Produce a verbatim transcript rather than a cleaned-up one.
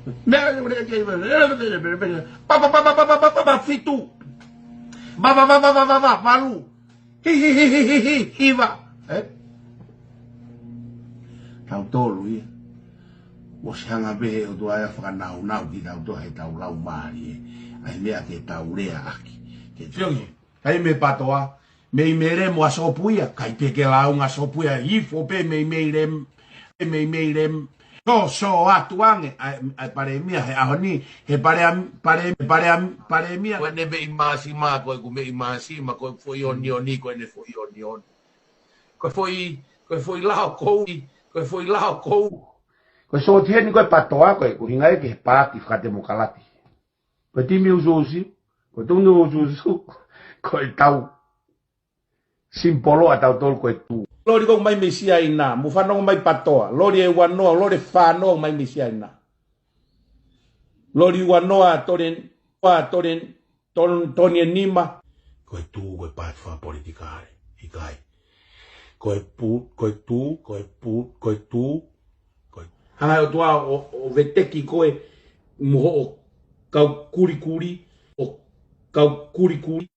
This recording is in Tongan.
Meʻa, meʻa, meʻa, meʻa, meʻa, meʻa, meʻa, pa, pa, pa, pa, pa, pa, pa, pa, pa, fitu. Pa, pa, pa, pa, pa, pa, pa, valu. Hi, hi, hi, hi, hi, hi, hiva. Eh? Tautolu ia. Mou sio ange pē he ʻOtua ia fakanaunau kitautolu he tau laumālie. ʻAi meʻa ke tau lea ʻaki. Ke fiongi. Kai me patoa. Mei mei lem ua sopu ia. Kai pē ke launga sopu ia. Ifo pē mei mei lem. Mei mei lem. So, so atu ange. ʻAi, ʻai palēmia he ʻaho ni. He palēmia, palēmia, palēmia. Ko ʻene meʻi māsima, ko ʻeku meʻi māsima, ko ʻeku foʻi onioni, ko ʻene foʻi onioni. Ko e foʻi, ko e foʻi lao kou, ko e foʻi lao kou. Ko e sōtia ni ko e patoa, ko e ʻuhinga ia ki he paati fakatemokalati. Ko e timi usuusi, ko e tunu usuusu, ko e tau. Simpolo ʻa tautolu ko e tū. Loli ko mai mei Siaina, mou fanongo mai patoa. Loli ʻe uanoa, loli ʻe fānoa mai mei Siaina. Loli uanoa, tolen, ua, tolen, ton, toni ʻe nima. Ko e tū, ko e paati fakapolitikale, ʻikai. Ko e pū, ko e tū, ko e pū, ko e tū, ko e. Hanga ʻe he ʻOtua ʻo, ʻo veteki koe mo hoʻo kau kulikuli, ʻo kau kulikuli.